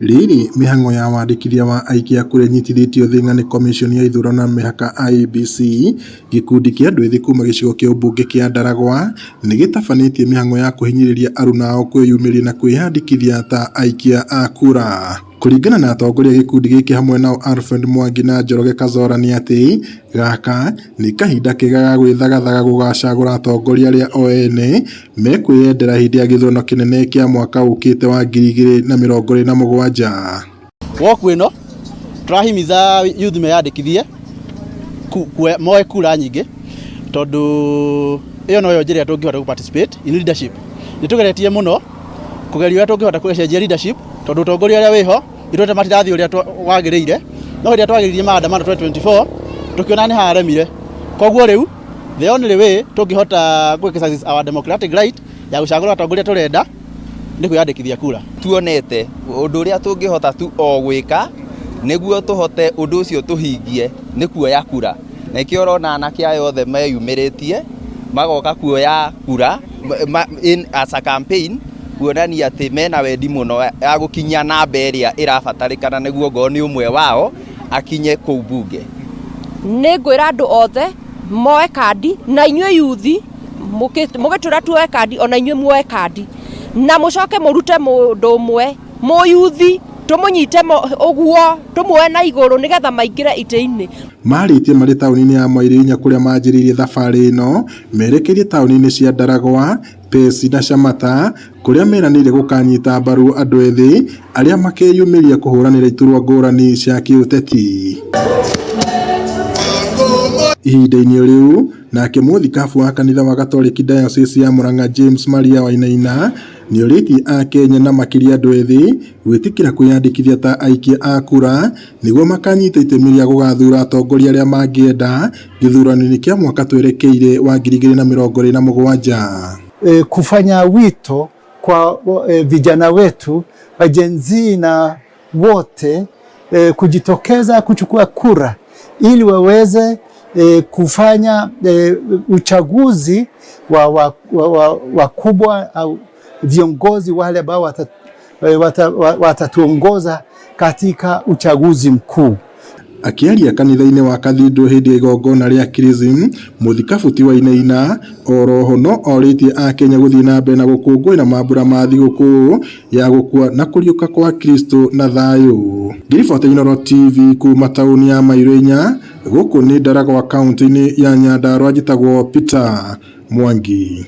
Rĩrĩ mĩhang'o ya wandĩkithia wa aikia a kura ĩnyitithĩtio thĩng'a nĩ Commission ya ithurano na mĩhaka IEBC, gĩkundi kĩa andũ ethĩ kuma gĩcigo kĩa ũmbunge kĩa Ndaragwa nĩgĩtabanĩtie mĩhang'o ya kũhinyĩrĩria aruna ao kwĩyumĩria na kwĩyandĩkithia ta aikia a kura. Kũringana na atongoria a gĩkundi gĩkĩ hamwe nao Alfred Mwangi na Njoroge Kazora nĩ atĩ gaka nĩ kahinda kega ga gwĩthagathaga gũgacagũra atongoria arĩa o ene mekwĩyendera hĩndĩ ya gĩthurano kĩnene kĩa mwaka ũkĩte wa 2027. Walk ĩno tũrahimiza youth meyandĩkithie moe kura nyingĩ tondũ ĩyo noyo njĩra ĩrĩa tũngĩhota gũ participate in leadership. Nĩ tũgeretie mũno kũgeria ũrĩa tũngĩhota gũcenjia leadership tondũ ũtongoria ũrĩa wĩho ithuĩ matirathiĩ ũrĩa wagĩrĩire, no hĩndĩ ĩrĩa twageririe maandamano 2024 tũkĩona nĩ haremire. Koguo rĩu the only way tũngĩhota gũ exercise our democratic right ya gũcagũra atongoria tũrenda nĩ kwĩyandĩkithia kura. Tuonete ũndũ ũrĩa tũngĩhota tu o gwĩka nĩguo tũhote ũndũ ũcio tũhingie nĩ kuoya kura, na nĩkĩo ũrona anake aya othe meyumĩrĩtie magoka kuoya kura in as a campaign kuonania atĩ mena wendi mũno ya gũkinyia namba ĩrĩa ĩrabatarĩkana nĩguo ngorwo nĩ ũmwe wao akinye kũu bunge. Nĩ ngwĩra andũ othe moe kandi na inyuĩ yuthi mũgĩtwĩra tuoe kandi ona inyuĩ muoe kandi na mũcoke mũrute mũndũ ũmwe mũyuthi tũmũnyite ũguo tũmuoe na igũrũ nĩgetha maingĩre itĩ-inĩ. Marĩtie marĩ taũni-inĩ ya Mwairia kũrĩa manjĩrĩirie thabarĩ ĩno merekeirie taũni-inĩ cia Ndaragwa, Pesi na Shamata kũrĩa meranĩire gũkanyita mbaru andũ ethĩ arĩa makeyumĩria kũhũranĩra iturwa ngũrani cia kĩũteti. Ihinda-inĩ o rĩu nake mũthikabu wa kanitha wa Gatoreki Diocese ya Murang'a James Maria Wainaina nĩorĩtie akenya na makĩria andũ ethĩ gwĩtĩkĩra kwĩyandĩkithia ta aikia a kura nĩguo makanyita itemi rĩa gũgathura atongoria arĩa mangĩenda gĩthurano-inĩ kĩa mwaka twerekeire wa 2027. Kufanya wito kwa vijana wetu wa Gen Z na wote kujitokeza kuchukua kura ili waweze kufanya uchaguzi wa wakubwa au viongozi wale ambao watatuongoza katika uchaguzi mkuu. Akĩaria kanitha-inĩ wa Cathedral hĩndĩ ya igongona rĩa Chrism, mũthikabu ti Wainaina oroho no orĩtie akenya gũthiĩ na mbere na gũkũngũĩra mambura ma thigũkũ ya gũkua na kũriũka kwa Kristo na thayũ. Ngĩriboti Inooro TV kuma taũni ya Mairĩnya, gũkũ nĩ Ndaragwa kaunti-inĩ ya Nyandarua, njĩtagwo Peter Mwangi.